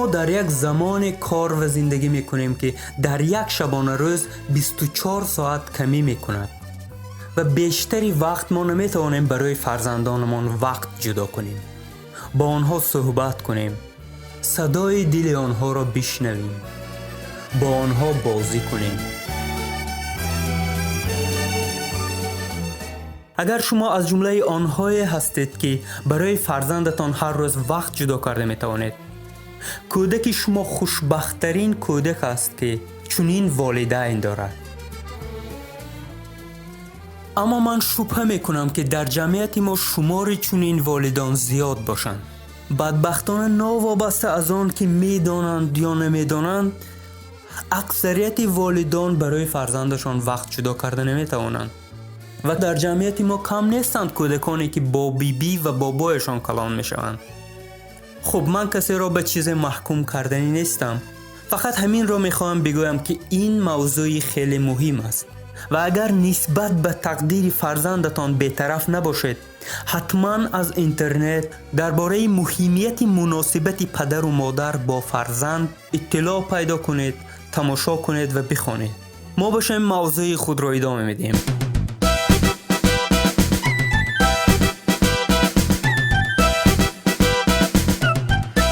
Мо дар як замоне кор ва зиндагӣ мекунем, ки дар як шабонарӯз 24 соат камӣ мекунад ва бештари вақт мо наметавонем барои фарзандонамон вақт ҷудо кунем, бо онҳо суҳбат кунем, садои дили онҳоро бишнавем, бо онҳо бозӣ кунем. Агар шумо аз ҷумлаи онҳое ҳастед, ки барои фарзандатон ҳар рӯз вақт ҷудо карда метавонед, кӯдаки шумо хушбахттарин кӯдак аст, ки чунин волидайн дорад. Аммо ман шубҳа мекунам, ки дар ҷамъияти мо шумори чунин волидон зиёд бошанд. Бадбахтона, новобаста аз он ки медонанд ё намедонанд, аксарияти волидон барои фарзандашон вақт ҷудо карда наметавонанд. Ва дар ҷамъияти мо кам нестанд кӯдаконе, ки бо бибӣ ва бобояшон калон мешаванд. Хуб, ман касеро ба чизе маҳкум карданӣ нестам. Фақат ҳаминро мехоҳам бигӯям, ки ин мавзӯи хеле муҳим аст ва агар нисбат ба тақдири фарзандатон бетараф набошед, ҳатман аз интернет дар бораи муҳимияти муносибати падару модар бо фарзанд иттилоъ пайдо кунед, тамошо кунед ва бихонед. Мо бошем мавзӯи худро идома медиҳем.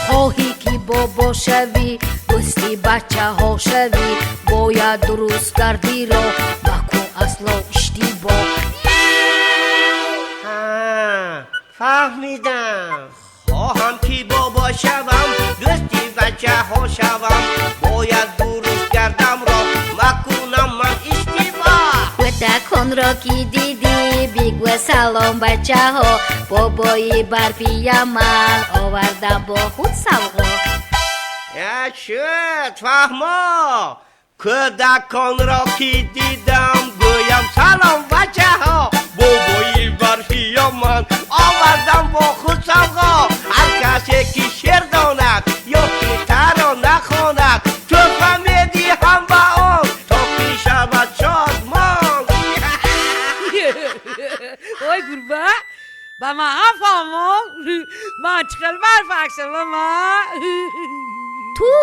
Хоҳӣ ки бобо шавӣ, дӯсти бачаҳо шавӣ, бояд дуруст гардӣ роҳ, макун асло иштибоҳ. Фаҳмидам. Хоҳам ки бобо шавам, дӯсти бачаҳо шавам, бояд дуруст гардам роҳ, макунам ман иштибоҳ. Кӯдаконро ки дидӣ, бигӯ салом бачаҳо, бобои барфия ман овардам бо худ савғо. Шуд, фаҳмо. Кӯдаконро ки дидам, гӯям салом бачаҳо, бобои барфия ман овардам бо худ савғо. Ҳар касе ки шеър донад ё ки тарона хонад, тӯҳфа медиҳам ба он, то ки шавад шодмон. Ой гурба, ба ман ҳам фаҳмон, ман чӣ хел барфак шавам? Ту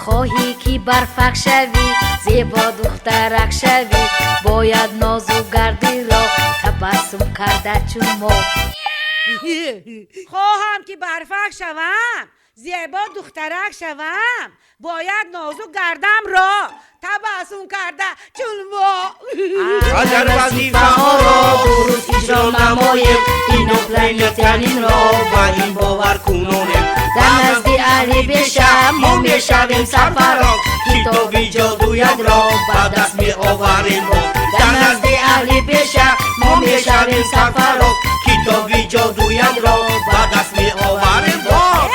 хоҳӣ ки барфак шавӣ, зебо духтарак шавӣ, бояд нозу гардӣ роҳ, табассум карда чун мо. Хоҳам ки барфак шавам, зебо духтарак шавам, бояд нозу гардам роҳ, табассум карда чун мо. Агар вазифаҳоро дуруст иҷро намоем, инопланетянинро ба ин бовар кунонем. Дар назди аҳли беша мо мешавем сарфароз, китоби ҷодуямро ба даст меоварем боз. Дар назди аҳли беша мо мешавем сарфароз, китоби ҷодуямро ба даст меоварем боз.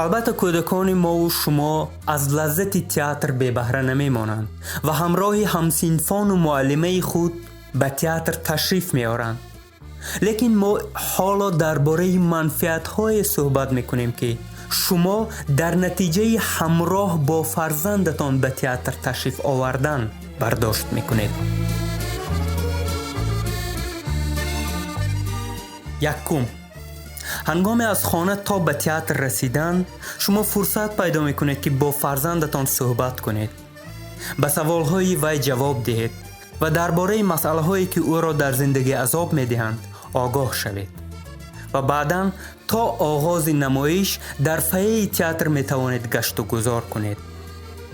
Албатта, кӯдакони мову шумо аз лаззати театр бебаҳра намемонанд ва ҳамроҳи ҳамсинфону муаллимаи худ ба театр ташриф меоранд. Лекин мо ҳоло дар бораи манфиатҳое суҳбат мекунем, ки шумо дар натиҷаи ҳамроҳ бо фарзандатон ба театр ташриф овардан бардошт мекунед. Якум, ҳангоме аз хона то ба театр расидан, шумо фурсат пайдо мекунед, ки бо фарзандатон суҳбат кунед, ба саволҳои вай ҷавоб диҳед ва дар бораи масъалаҳое, ки ӯро дар зиндагӣ азоб медиҳанд, огоҳ шавед. Ва баъдан то оғози намоиш дар фойеи театр метавонед гашту гузор кунед,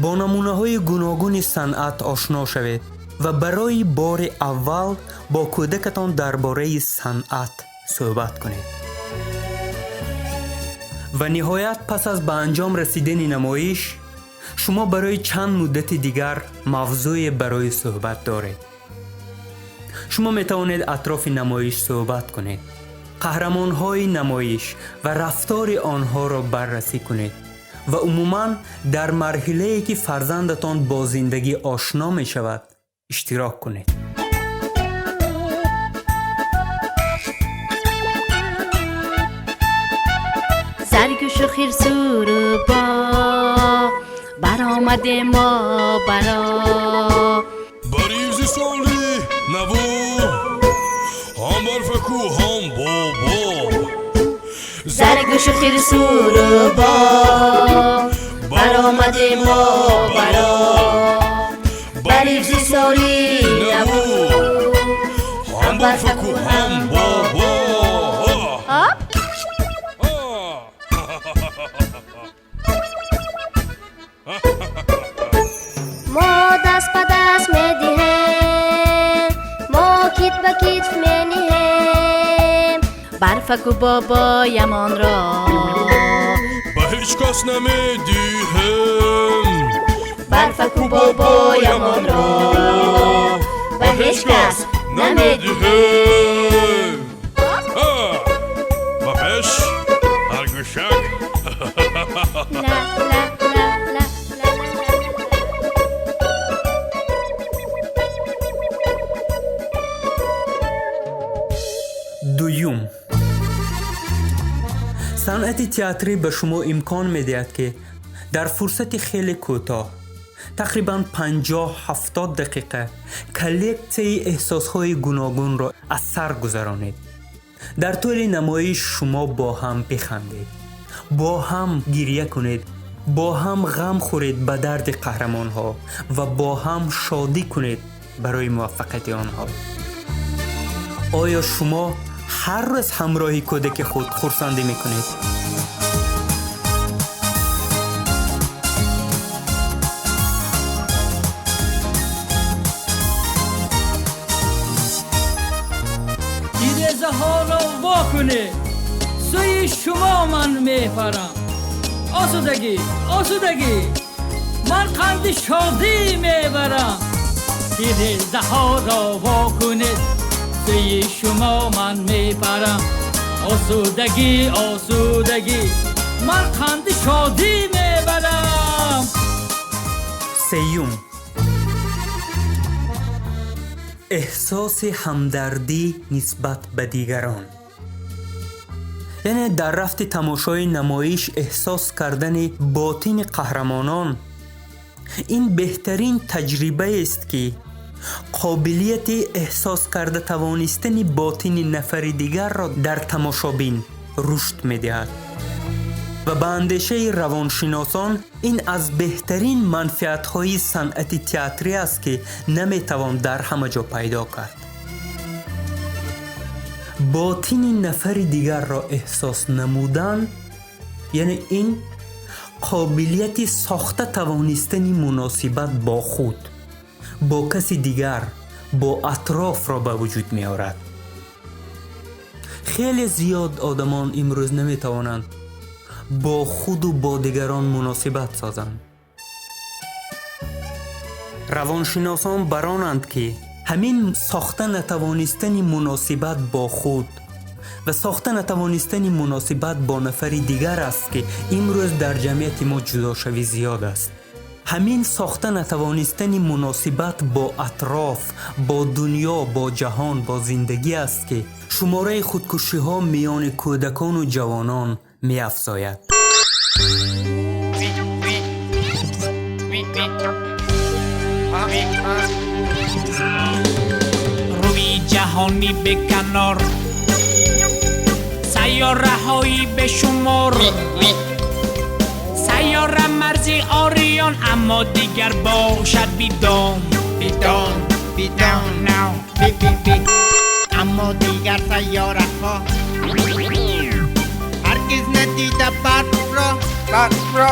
бо намунаҳои гуногуни санъат ошно шавед ва барои бори аввал бо кӯдакатон дар бораи санъат суҳбат кунед. Ва ниҳоят, пас аз ба анҷом расидани намоиш, шумо барои чанд муддати дигар мавзӯе барои суҳбат доред. Шумо метавонед атрофи намоиш суҳбат кунед, қаҳрамонҳои намоиш ва рафтори онҳоро баррасӣ кунед ва умуман дар марҳилае, ки фарзандатон бо зиндагӣ ошно мешавад, иштирок кунед. Заргӯшу хирсу рӯбо Баромадем мо баро. Баризи соли наву ҳам барфаку ҳам бобо. Заргӯшу хирсу рӯбо баромадем мо баро. Баризи соли наву ҳам барфаку ҳам бобо. Мо даст ба даст медиҳем, мо китф ба китф мениҳем. Барфаку бобоямонро ба ҳеҷ кас намедиҳем. Барфаку бобоямонро ба ҳеҷ кас намедиҳем. Ба пеш харгӯшак. Ла ла ла ла ла. Дуюм, санъати театрӣ ба шумо имкон медиҳад, ки дар фурсати хеле кӯтоҳ, тақрибан 50-70 дақиқа, коллексияи эҳсосҳои гуногунро аз сар гузаронед. Дар тӯли намоиш шумо бо ҳам бихандед, бо ҳам гиря кунед, бо ҳам ғам хӯред ба дарди қаҳрамонҳо ва бо ҳам шодӣ кунед барои муваффақияти онҳо. Оё шумо ҳар рӯз ҳамроҳи кӯдаки худ хурсандӣ мекунед? Тирезаҳоро во кунед, сӯи шумо ман мепарам. Осудагӣ, осудагӣ, ман қанди шодӣ мебарам. Тирезаҳоро во кунед, сӯи шумо ман мепарам. Осудагӣ, осудагӣ, ман қанди шодӣ мебарам. Сеюм, эҳсоси ҳамдардӣ нисбат ба дигарон, яъне дар рафти тамошои намоиш эҳсос кардани ботини қаҳрамонон ин беҳтарин таҷрибаест, ки қобилияти эҳсос карда тавонистани ботини нафари дигарро дар тамошобин рушд медиҳад ва ба андешаи равоншиносон ин аз беҳтарин манфиатҳои санъати театрӣ аст, ки наметавон дар ҳама ҷо пайдо кард. Ботини нафари дигарро эҳсос намудан, яъне ин қобилияти сохта тавонистани муносибат бо худ, бо каси дигар, бо атрофро ба вуҷуд меорад. Хеле зиёд одамон имрӯз наметавонанд бо худу бо дигарон муносибат созанд. Равоншиносон баронанд, ки ҳамин сохта натавонистани муносибат бо худ ва сохта натавонистани муносибат бо нафари дигар аст, ки имрӯз дар ҷамъияти мо ҷудошавӣ зиёд аст. Ҳамин сохта натавонистани муносибат бо атроф, бо дунё, бо ҷаҳон, бо зиндагӣ аст, ки шумораи худкушиҳо миёни кӯдакону ҷавонон меафзояд. Рӯи ҷаҳони беканор, сайёраҳои бешумор, сайёра марзи ориён, аммо дигар бошад бидон. Бидон, бидон, би би би. Аммо дигар сайёраҳо ҳаргиз надида барфро, барфро.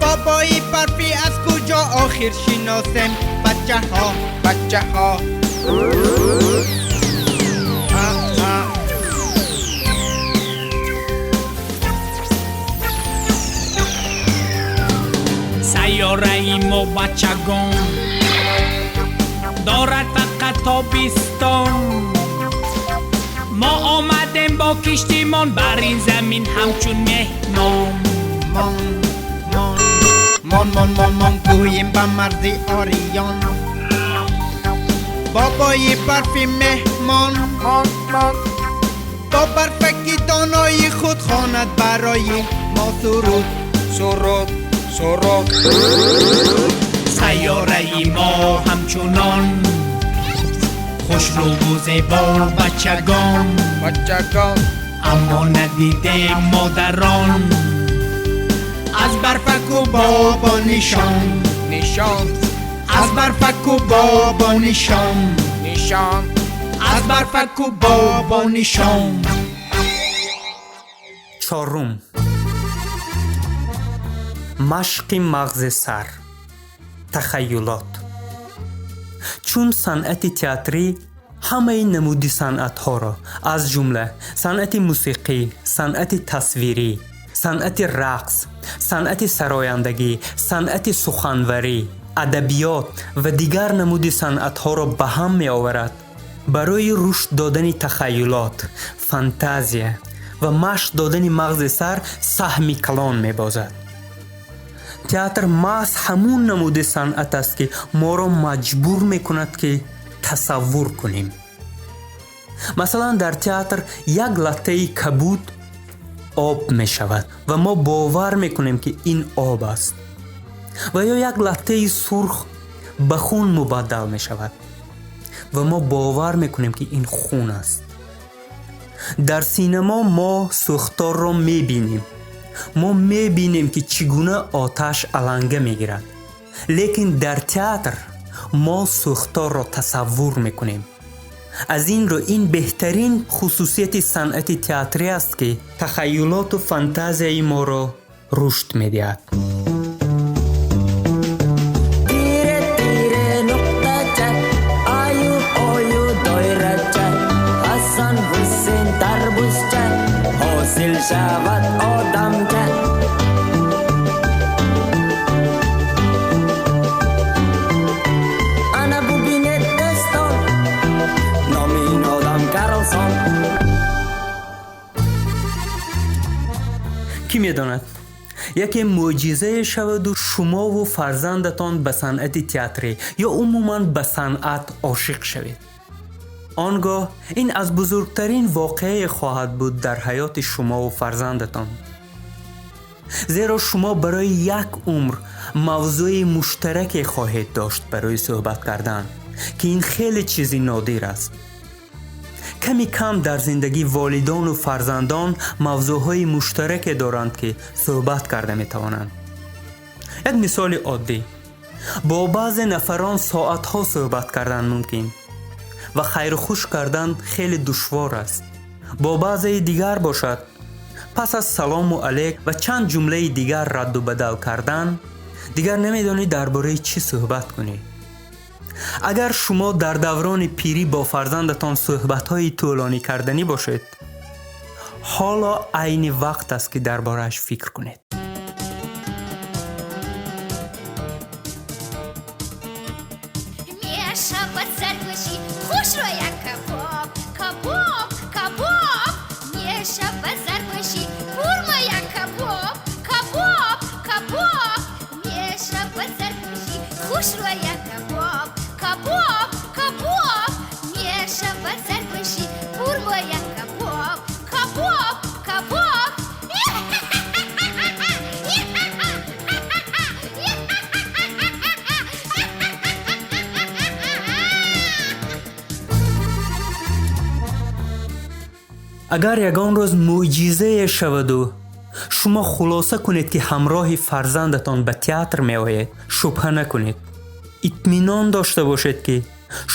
Бобои барфӣ аз куҷо охир шиносем бачаҳо, бачаҳо. Сайёраи мо бачагон дорад фақат тобистон. Мо омадем бо киштимон бар ин замин ҳамчун меҳмон. Мон, мон, мон, мон, мон, мон гӯем ба марзи ориён. Бобои барфи меҳмон, мон, мон, бо барфаки донои худ хонад барои мо суруд, суруд, Сорок. Сайёраи мо ҳамчунон хушрӯву зебо бачагон, бачагон, аммо надидем модарон аз барфаку бобо нишон, нишон, аз барфаку бобо нишон, нишон, аз барфаку бобо нишон. Чорум, машқи мағзи сар, тахайюлот. Чун санъати театрӣ ҳамаи намуди санъатҳоро, аз ҷумла санъати мусиқӣ, санъати тасвирӣ, санъати рақс, санъати сарояндагӣ, санъати суханварӣ, адабиёт ва дигар намуди санъатҳоро ба ҳам меоварад, барои рушд додани тахайюлот, фантазия ва машқ додани мағзи сар саҳми калон мебозад. Театр маҳз ҳамун намуди санъат аст, ки моро маҷбур мекунад, ки тасаввур кунем. Масалан, дар театр як латтаи кабуд об мешавад ва мо бовар мекунем, ки ин об аст, ва ё як латтаи сурх ба хун мубаддал мешавад ва мо бовар мекунем, ки ин хун аст. Дар синемо мо сӯхторро мебинем, мо мебинем, ки чӣ гуна оташ аланга мегирад, лекин дар театр мо сӯхторро тасаввур мекунем. Аз ин рӯ ин беҳтарин хусусияти санъати театрӣ аст, ки тахайюлоту фантазияи моро рушд медиҳад. Тире, тире, нуқтача, аю, ою, доирача, Ҳасан, Ҳусен, тарбузча, ҳосил шавад одамча. Ана бубинед, дӯстон, номи ин одам Карлсон. Кӣ медонад, яке мӯъҷизае шаваду шумову фарзандатон ба санъати театрӣ ё умуман ба санъат ошиқ шавед. Он гоҳ ин аз бузургтарин воқеае хоҳад буд дар ҳаёти шумову фарзандатон, зеро шумо барои як умр мавзӯи муштараке хоҳед дошт барои суҳбат кардан, ки ин хеле чизи нодир аст. Ками кам дар зиндагӣ волидону фарзандон мавзӯъҳои муштараке доранд, ки суҳбат карда метавонанд. Як мисоли оддӣ: бо баъзе нафарон соатҳо суҳбат кардан мумкин ва хайрухуш кардан хеле душвор аст. Бо баъзеи дигар бошад, пас аз салому алейк ва чанд ҷумлаи дигар радду бадал кардан, дигар намедонӣ дар бораи чӣ суҳбат кунӣ. Агар шумо дар даврони пирӣ бо фарзандатон суҳбатҳои тӯлонӣ карданӣ бошед, ҳоло айни вақт аст, ки дар борааш фикр кунед. Мешавад саргӯши хушрӯя кабоб, кабоб, кабоб, мешавад саргӯши пурмоя кабоб, кабоб, кабоб, мешавад саргӯши хушрӯя кабоб, кабоб, кабоб, мешавад саргӯши пурмоя кабоб, кабоб, кабоб. Агар ягон рӯз мӯъҷизае шаваду шумо хулоса кунед, ки ҳамроҳи фарзандатон ба театр меоед, шубҳа накунед. Итминон дошта бошед, ки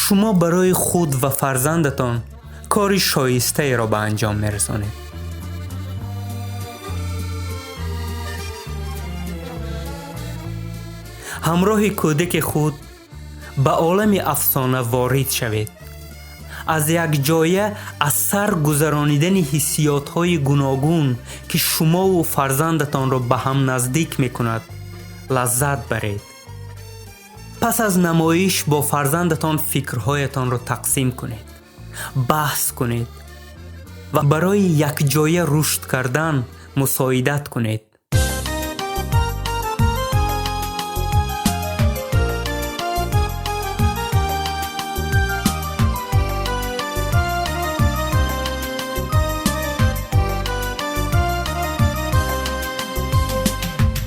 шумо барои худ ва фарзандатон кори шоистаеро ба анҷом мерасонед. Ҳамроҳи кӯдаки худ ба олами афсона ворид шавед. Аз якҷоя аз сар гузаронидани ҳиссиётҳои гуногун, ки шумову фарзандатонро ба ҳам наздик мекунад, лаззат баред. Пас аз намоиш бо фарзандатон фикрҳоятонро тақсим кунед, баҳс кунед ва барои якҷоя рушд кардан мусоидат кунед.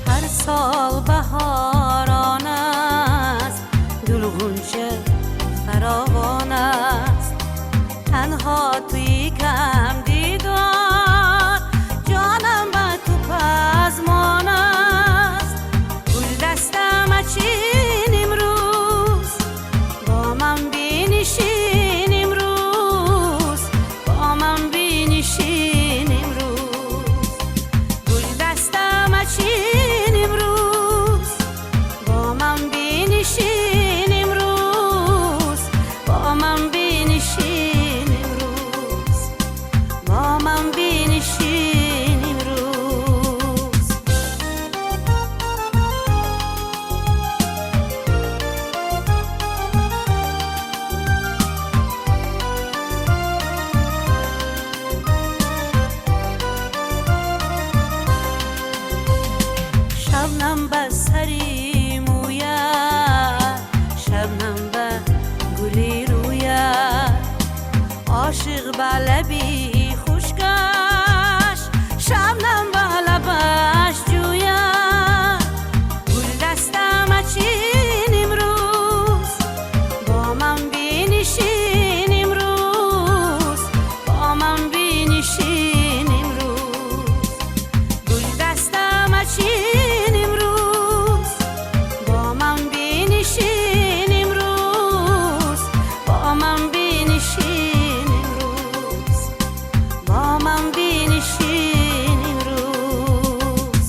Ҳар сол. Танҳо туи кам дидор, ҷонам ба ту пазмон аст. Гулдаста мачин имрӯз, бо ман бинишин имрӯз, бо ман бинишин имрӯз. Гулдаста мачин имрӯз, бо ман бинишин имрӯз, бо ман бинишин имрӯз, бо ман бинишин имрӯз. Шабнам ба сари мӯят, шабнам ба гули рӯят, ошиқ ба лаби хушкаш, шабнам ба лабаш ҷӯяд. Гулдаста мачин имрӯз, бо ман бинишин имрӯз, бо ман бинишин имрӯз. Гулдаста мачин имрӯз, бо ман бинишин имрӯз, бо ман бинишин имрӯз, бо ман бинишин имрӯз.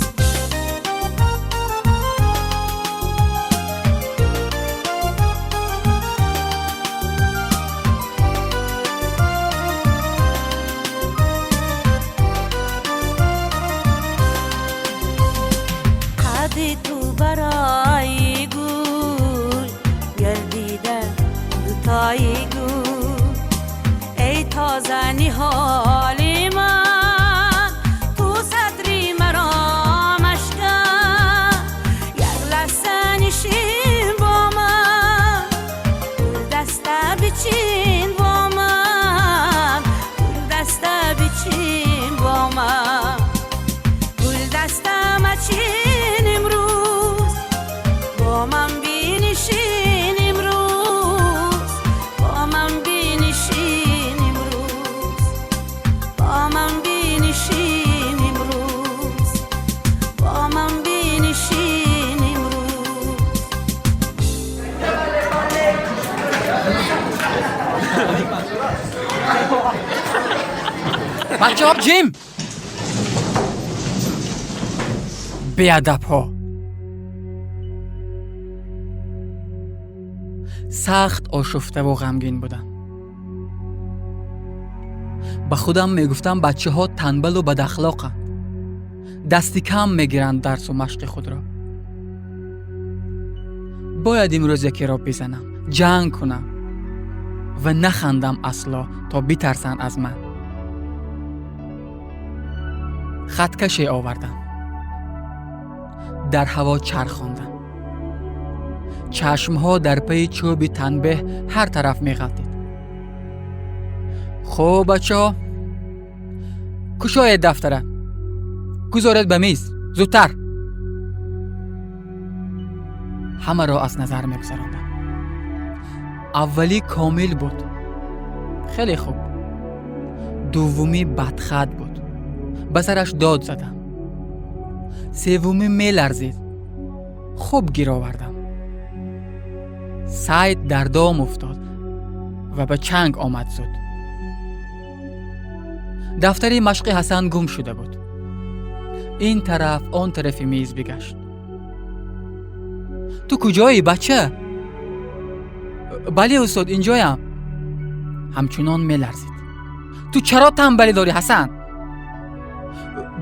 Қадди ту барои гул гардида дутои гул, эй тоза ниҳоли ман, ту садри маро машкан. Як лаҳза нишин бо ман, гулдаста бичин бо ман, гулдаста бичин бо ман. Гулдаста мачин имрӯз, бо ман бинишин имрӯз, бо ман бинишин имрӯз, бо ман бинишин имрӯз, бо ман бинишин имрӯз. Бачаҳо, ҷим! Беадабҳо! Сахт ошуфтаву ғамгин будам. Ба худам мегуфтам, бачаҳо танбалу бадахлоқанд, дасти кам мегиранд дарсу машқи худро. Бояд имрӯз якеро бизанам, ҷанг кунам ва нахандам асло, то битарсанд аз ман. Хаткаше овардам, дар ҳаво чархондам. Чашмҳо дар пайи чӯби танбеҳ ҳар тараф меғалтид. Хуб, бачаҳо, кушоед дафтара, гузоред ба миз, зудтар. Ҳамаро аз назар мегузарондам. Аввалӣ комил буд, хеле хуб. Дуввумӣ бадхат буд, ба сараш дод задам. Севумӣ меларзид, хуб гир овардам. Сайд дар дом уфтод ва ба чанг омад зуд. Дафтари машқи Ҳасан гум шуда буд. Ин тараф, он тарафи миз бигашт. Ту куҷоӣ, бача? Бале, устод, инҷоям. Ҳамчунон меларзид. Ту чаро танбалӣ дорӣ, Ҳасан?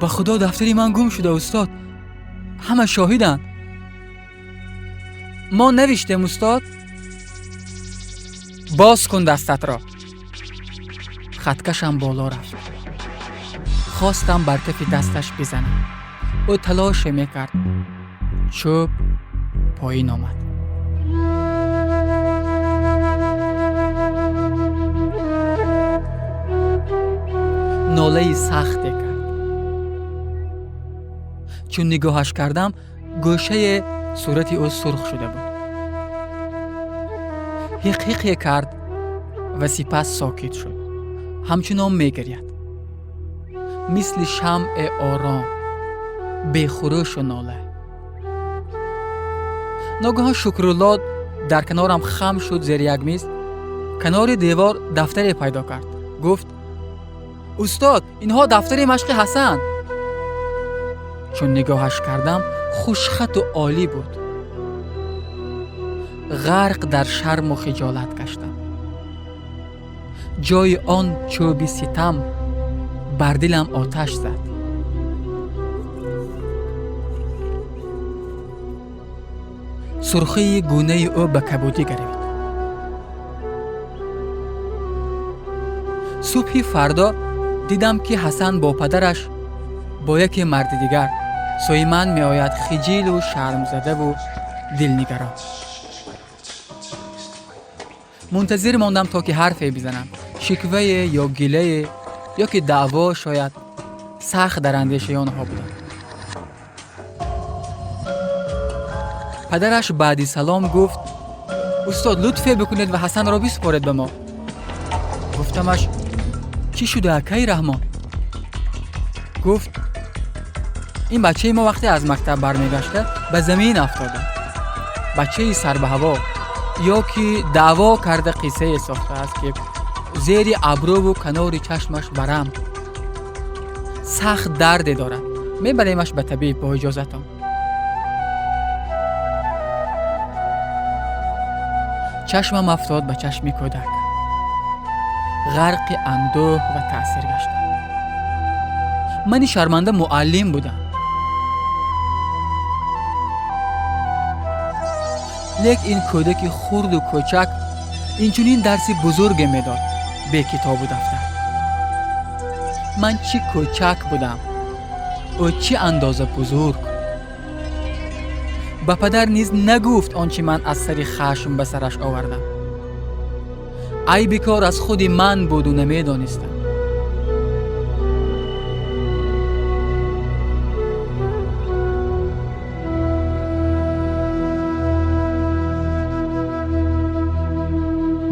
Ба худо, дафтари ман гум шуда, устод, ҳама шоҳиданд. Мо навиштем, устод. Боз кун дастатро. Хаткашам боло рафт. Хостам бар кафи дасташ бизанам. Ӯ талоше мекард, чӯб поин омад. Нолаи сахте кард. Чун нигоҳаш кардам, гӯшаи сурати ӯ сурх шуда буд. Ҳиқҳиқе кард ва сипас сокит шуд. Ҳамчунон мегиряд, мисли шамъи ором, бехурӯшу нола. Ногаҳон Шукрулло дар канорам хам шуд. Зери як миз канори девор дафтаре пайдо кард. Гуфт: «Устод, инҳо дафтари машқи Ҳасан». Чун нигоҳаш кардам, хушхату олӣ буд. Ғарқ дар шарму хиҷолат гаштам. Ҷои он чӯби ситам бар дилам оташ зад. Сурхии гунаи ӯ ба кабудӣ гаравид. Субҳи фардо дидам, ки Ҳасан бо падараш, бо яке марди дигар сӯи ман меояд, хиҷилу шармзадаву дилнигарон. Мунтазир мондам, то ки ҳарфе бизанам, шиквае ё гилае ё ки даъво. Шояд сахт дар андешаи онҳо будам. Падараш баъди салом гуфт: «Устод, лутфе бикунед ва Ҳасанро бисупоред ба мо». Гуфтамаш: «Чӣ шуда, акаи Раҳмон?» Гуфт: «Ин бачаи мо вақте аз мактаб бармегашта, ба замин афтода. Бачаи сарбаҳаво ё ки даъво карда, қиссае сохтааст, ки зери абрӯву канори чашмаш барам, сахт дарде дорад. Мебаремаш ба табиб, бо иҷозатон». Чашмам афтод ба чашми кӯдак. Ғарқи андӯҳ ва таъсир гаштам. Мани шарманда муаллим будам, лек ин кӯдаки хурду кӯчак инчунин дарси бузурге медод, бе китобу дафтар. Ман чӣ кӯчак будам, ӯ чӣ андоза бузург! Ба падар низ нагуфт он чӣ ман аз сари хашм ба сараш овардам. Айби кор аз худи ман буду намедонистам.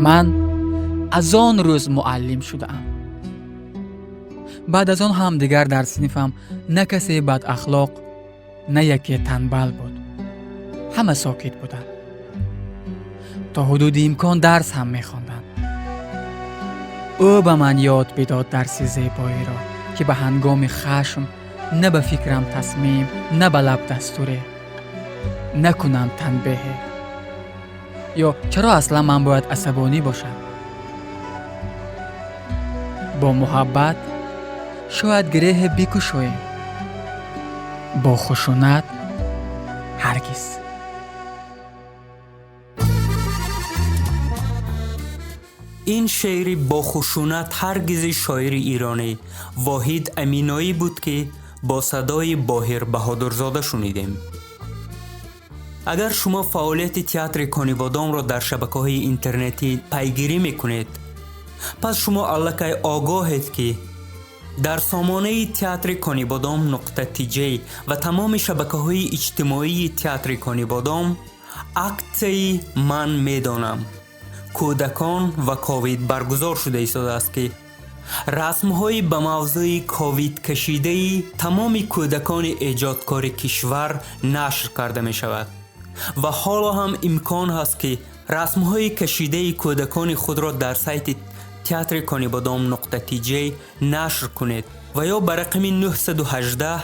Ман аз он рӯз муаллим шудаам. Баъд аз он ҳам дигар дар синфам на касе бадахлоқ, на яке танбал буд. Ҳама сокит буданд, то ҳудуди имкон дарс ҳам мехонданд. Ӯ ба ман ёд бидод дарси зебоиро, ки ба ҳангоми хашм на ба фикрам тасмим, на ба лаб дастуре накунам, танбеҳе. Ё чаро аслан ман бояд асабонӣ бошам? Бо муҳаббат шояд гиреҳе бикушоем, бо хушунат ҳаргиз. Ин шеъри «Бо хушунат ҳаргизи» шоири иронӣ Воҳид Аминоӣ буд, ки бо садои Боҳир Баҳодурзода шунидем. Агар шумо фаъолияти театри Конибодомро дар шабакаҳои интернетӣ пайгирӣ мекунед, пас шумо аллакай огоҳед, ки дар сомонаи театри Конибодом.тj ва тамоми шабакаҳои иҷтимоии театри Конибодом аксияи «Ман медонам. Кӯдакон ва ковид» баргузор шуда истодааст, ки расмҳои ба мавзӯи ковид кашидаи тамоми кӯдакони эҷодкори кишвар нашр карда мешавад. Ва ҳоло ҳам имкон ҳаст, ки расмҳои кашидаи кӯдакони худро дар сайти театри Конибодом.тj нашр кунед ва ё ба рақами 918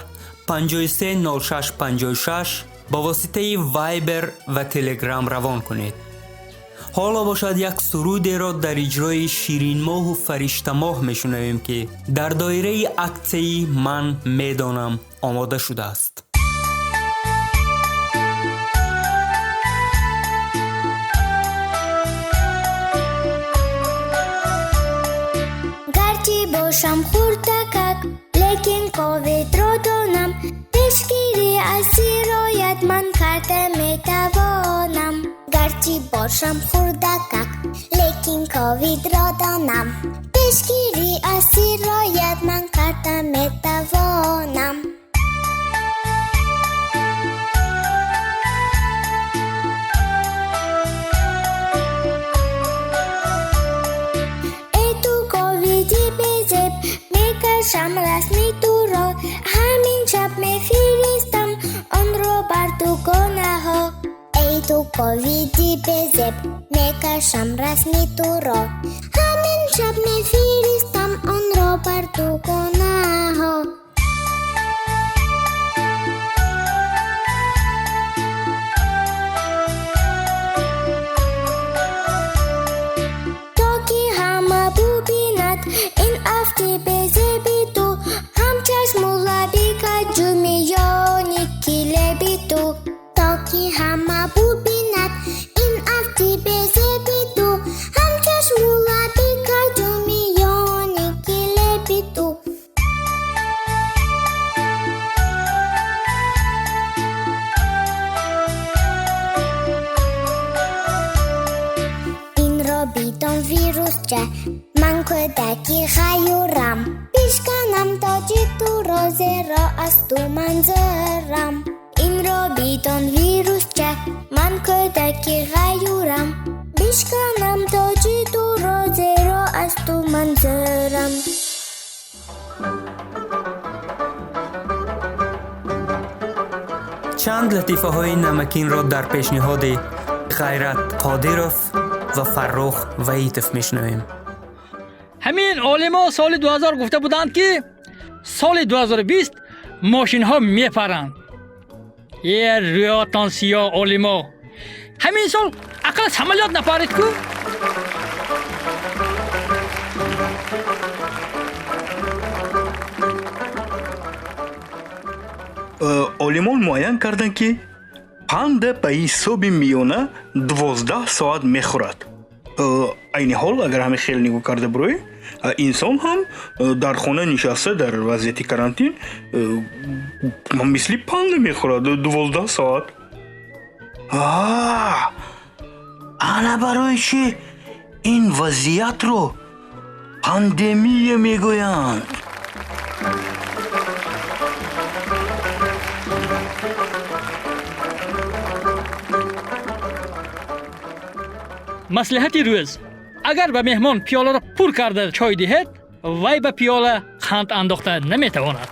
53 06 56 ба воситаи Вайбер ва Телеграм равон кунед. Ҳоло бошад, як сурудеро дар иҷрои Ширинмоҳу Фариштамоҳ мешунавем, ки дар доираи аксияи «Ман медонам» омода шудааст. Гарчи бошам хурдакак, лекин ковидро донам. Пешгирӣ аз сироят ман карда метавонам. Гарчи бошам хурдакак, лекин ковидро донам. Пешгирӣ аз сироят ман карда метавонам. Эй ту ковиди. Мекашам расми туро, ҳамин шаб мефиристам онро бар дугонаҳо. Эй ту ковиди безеб, мекашам расми туро, ҳамин шаб мефиристам онро бар дугонаҳо. То ки ҳама бубинад ин афти безеби ту, ҳам чашму лаби каҷу миёни килеби ту. То ки ҳама бубинад ин афти безеби ту, ҳам чашму лаби каҷу миёни килеби ту. Инро бидон вирусча, ман кӯдаки ғайюрам, бишканам тоҷи туро, зеро аз ту манзурам. Инро бидон вирусча, ман кӯдаки ғайюрам, бишканам тоҷи туро, зеро аз ту манзурам. Чанд латифаҳои намакинро дар пешниҳоди Ғайрат Қодиров ва Фаррух Ваитов мешунавем. Ҳамин олимо соли 2000 гуфта буданд, ки соли 2020 мошинҳо мепаранд. Е рӯётон сиёҳ олимо, ҳамин сол ақал самолёт напарид ку. Олимон муайян карданд, ки панда ба ҳисоби миёна 12 соат мехӯрад. Айни ҳол агар ҳамин хел нигоҳ карда бироӣ, инсон ҳам дар хона нишаста дар вазъияти карантин мисли панда мехӯрад 12 соат. Ана барои чӣ ин вазъиятро пандемия мегӯянд. Маслиҳати рӯз: агар ба меҳмон пиёларо пур карда чой диҳед, вай ба пиёла қанд андохта наметавонад.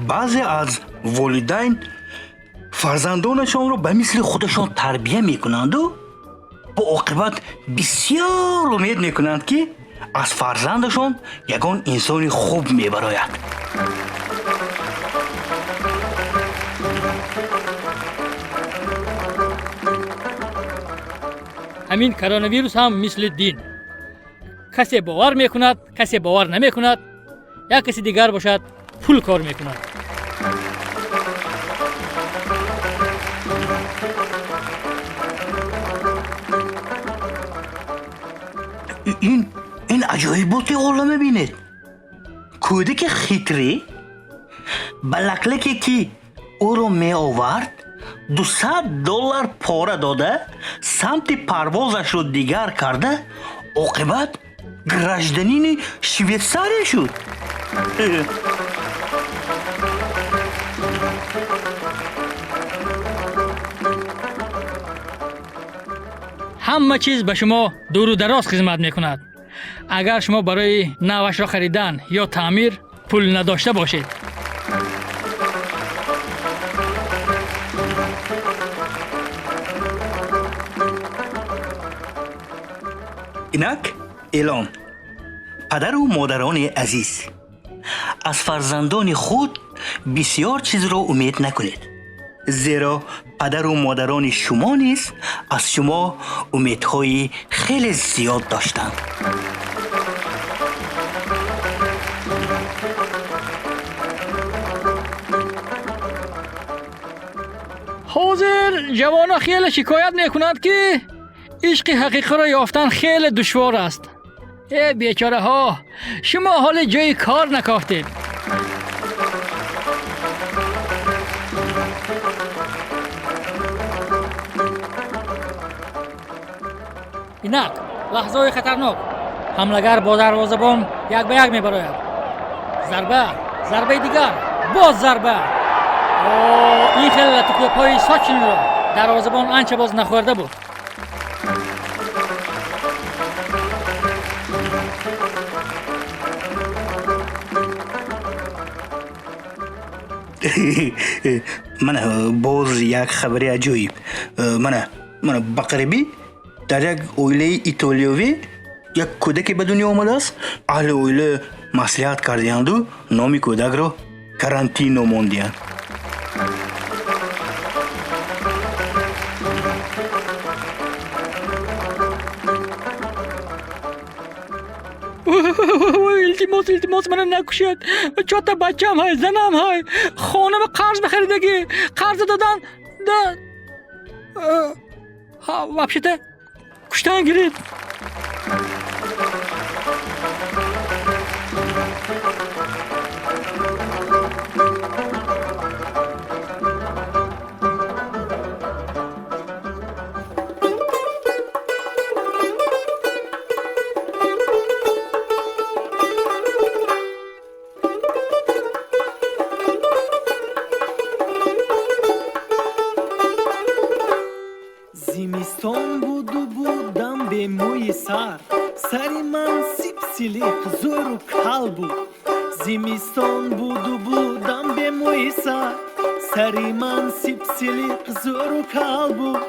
Баъзе аз волидайн фарзандонашонро ба мисли худашон тарбия мекунанду бо оқибат бисёр умед мекунанд, ки аз фарзандашон ягон инсони хуб мебарояд. Ҳамин коронавирус ҳам мисли дин, касе бовар мекунад, касе бовар намекунад, як каси дигар бошад пул кор мекунад. Ин аҷоиботи олама бинед. Кӯдаки хитрӣ ба лаклаке, ки ӯро меовард, $200 пора дода, самти парвозашро дигар карда, оқибат гражданини Швейтсария шуд. Ҳама чиз ба шумо дуру дароз хизмат мекунад, агар шумо барои навашро харидан ё таъмир пул надошта бошед. Инак эълон. Падару модарони азиз, аз фарзандони худ бисёр чизро умед накунед, зеро падару модарони шумо низ аз шумо умедҳои хеле зиёд доштанд. Ҳозир ҷавонҳо хеле шикоят мекунанд, ки ишқи ҳақиқиро ёфтан хеле душвор аст. Э бечораҳо, шумо ҳоле ҷои кор накофтед. Инак лаҳзаҳои хатарнок. Ҳамлагар бо дарвозабон як ба як мебарояд. Зарба, зарбаи дигар, боз зарба. Ин хел латукӯбҳои сочинро Дарвозабон анча боз нахӯрда буд. Мана боз як хабари аҷоиб. Мана ба қарибӣ дар як оилаи итолиёвӣ як кӯдаке ба дунё омадааст. Аҳли оила маслиҳат кардиянду номи кӯдакро Карантино мондиянд. Илтимос, илтимос, мана накушед. Чорта бачаам ҳай, занам ҳай, хонама қарз бихаридагӣ, қарза додан да вообще-то куштан гирид. Зимистон буду будам бе мӯи сар, сари ман сипсилиқ зӯру кал буд. Зимистон буду будам бе мӯи сар, сари ман сипсилиқ зӯру кал буд.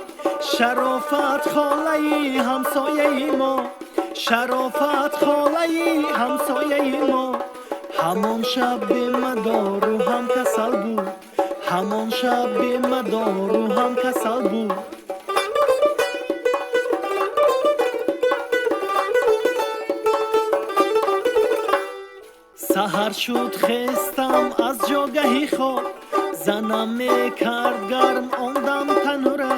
Шарофат холаи ҳамсояи мо, Шарофат холаи ҳамсояи мо, ҳамон шаб бемадору ҳам касал буд, ҳамон шаб бемадору ҳам касал буд. Саҳар шуд хестам аз ҷогаҳи хоб, занам мекард гарм он дам танура.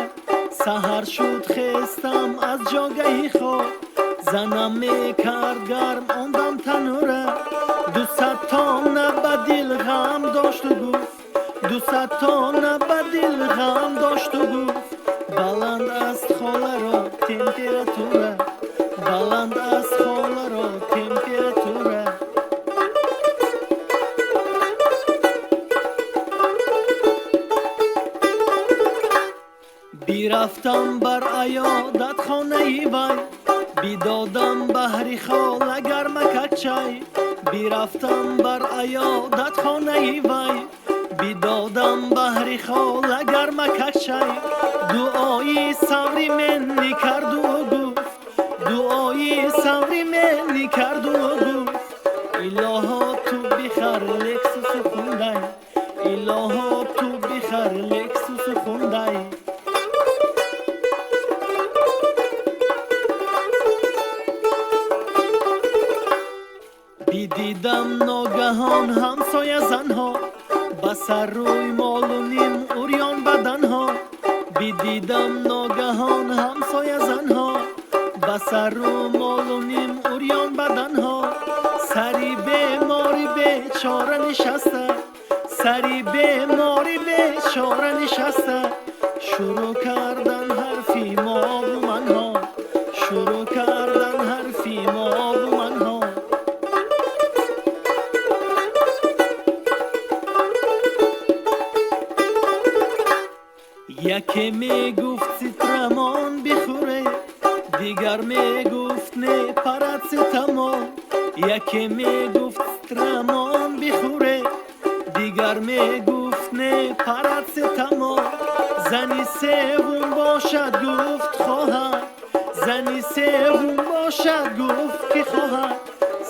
Саҳар шуд хестам аз ҷогаҳи хоб, занам мекард гарм он дам танура. 200 тона ба дил ғам дошту гуфт, 200 тона ба дил ғам дошту гуфт, баланд аст холаро температура, баланд аст холаро температура. Бирафтам бар аёдат хонаи вай, бидодам баҳри хола гармакак чай. Бирафтам бар аёдат хонаи вай, бидодам баҳри хола гармакак чай. Дуои саври менни карду гуфт, дуои саври менни карду гуфт, илоҳо ту бихар Лексусу Хундай, илоҳо ту бихар Лексусу Хундай. Бидидам ногаҳон ҳамсоя занҳо, ба сар рӯй молу ним урён баданҳо. Бидидам ногаҳон ҳамсоя занҳо, ба сар рӯ молу ним урён баданҳо. Сари бемори бечора нишаста, сари бемори бечора нишаста, шурӯъ кардан ҳарфи мову манҳо, шурӯъ кардан ҳарфи мову манҳо. Яке мегуфт ситрамон бихӯре, дигар мегуфт не парацетамол. Яке мегуфт ситрамон бихӯре, дигар мегуфт не парацетамол. Зани севум бошад гуфт хоҳад, зани севум бошад гуфт ки хоҳад,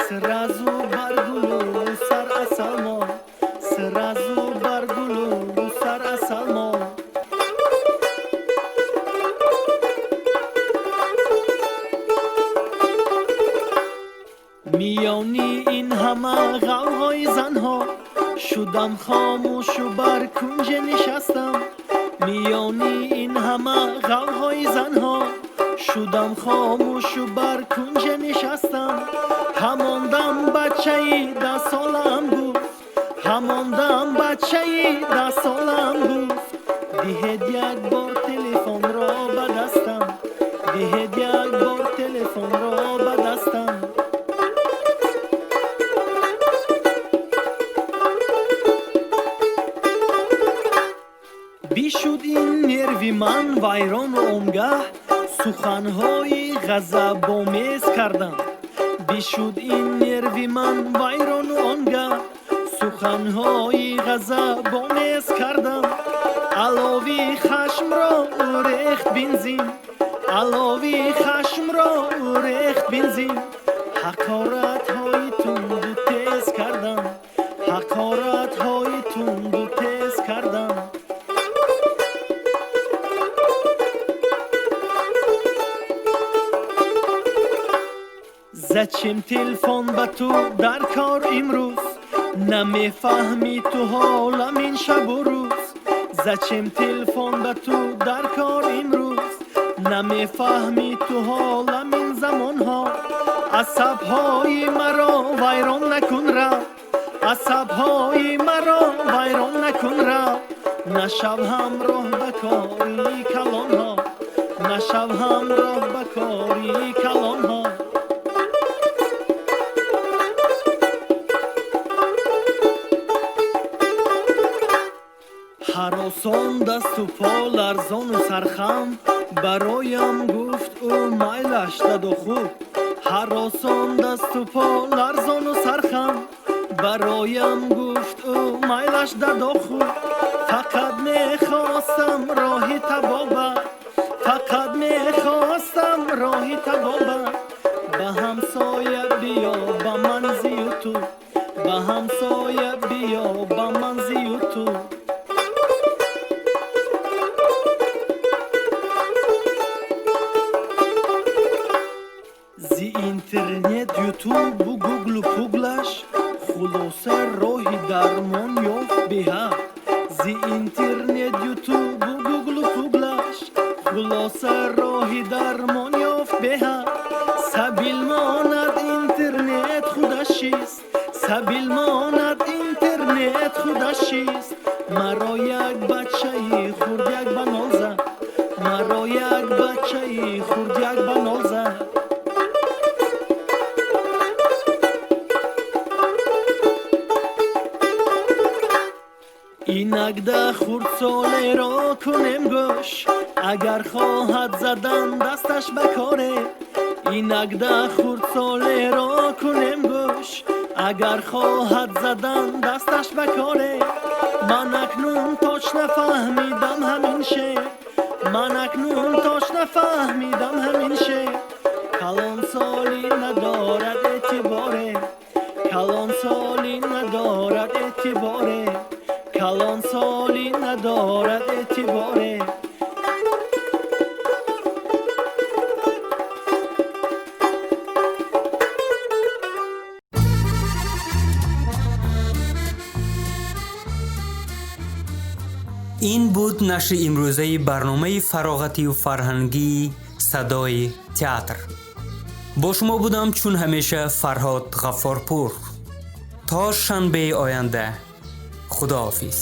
сразу бар гулу сар асалмон, сразу бар гулу сар асалмон. Миёни ин ҳама ғавғои занҳо, шудам хомӯшу бар кунҷе нишастам. Миёни ин ҳама ғавғои занҳо, шудам хомӯшу бар кунҷе нишастам. Ҳамон дам бачаи 10 солаам гуфт, ҳамон дам бачаи 10 солаам гуфт, диҳед як бор телефонро ба дастам, диҳед як бор телефонро ба дастам. Бишуд ин нерви ман вайрону онгаҳ, суханҳои ғазабомез кардам. Бишуд ин нерви ман вайрону онгаҳ, суханҳои ғазабомез кардам. Алови хашмро ӯ рехт бензин, алови хашмро ӯ рехт бензин. Ҳақоратҳои тунду тез кардам, ҳақоратҳои тунду тез кардам. Зачем телефон ба ту дар кор имрӯз? Намефаҳмӣ ту ҳолам ин шабу рӯз. Зачем телефон ба ту дар кор имрӯз? Намефаҳмӣ ту ҳолам ин замонҳо. Асабҳои маро вайрон накун рав, асабҳои маро вайрон накун рав. Нашав ҳамроҳ ба кори калонҳо, нашав ҳамроҳ ба кори калонҳо. Ҳаросон дасту по ларзону сархам, бароям гуфт ӯ майлаш даду хуб. Ҳаросон дасту по ларзону сархам, бароям гуфт ӯ майлаш даду хуб. Фақат мехостам роҳи табобат, фақат мехостам роҳи табобат. Ба ҳамсоя биё ба манзию ту, ба ҳамсоя биё ба манзию ту. Зи интернет, ютубу гуглу пуглаш, хулоса роҳи дармон ёфт беҳад. Зи интернет, ютубу гуглу пуглаш, хулоса роҳи дармон ёфт беҳад. Сабил монад интернет худашист, сабил монад интернет худашист. Маро як бачаи хурд як ба нол зад, маро як бачаи хурд як ба нол зад. Инакда хурдсолеро кунем гӯш, агар хоҳад задан дасташ ба коре. Инакда хурдсолеро кунем гӯш, агар хоҳад задан дасташ ба коре. Ман акнун точ нафаҳмидам ҳамин шеър, ман акнун точ нафаҳмидам ҳамин шеър. Калонсолӣ надорад эътиборе, калонсолӣ надорад эътиборе, калонсолӣ надорад эътиборе. Ин буд нашри имрӯзаи барномаи фароғатию фарҳангии «Садои театр». Бо шумо будам чун ҳамеша Фарҳод Ғаффорпур. То шанбеи оянда, худоҳофиз.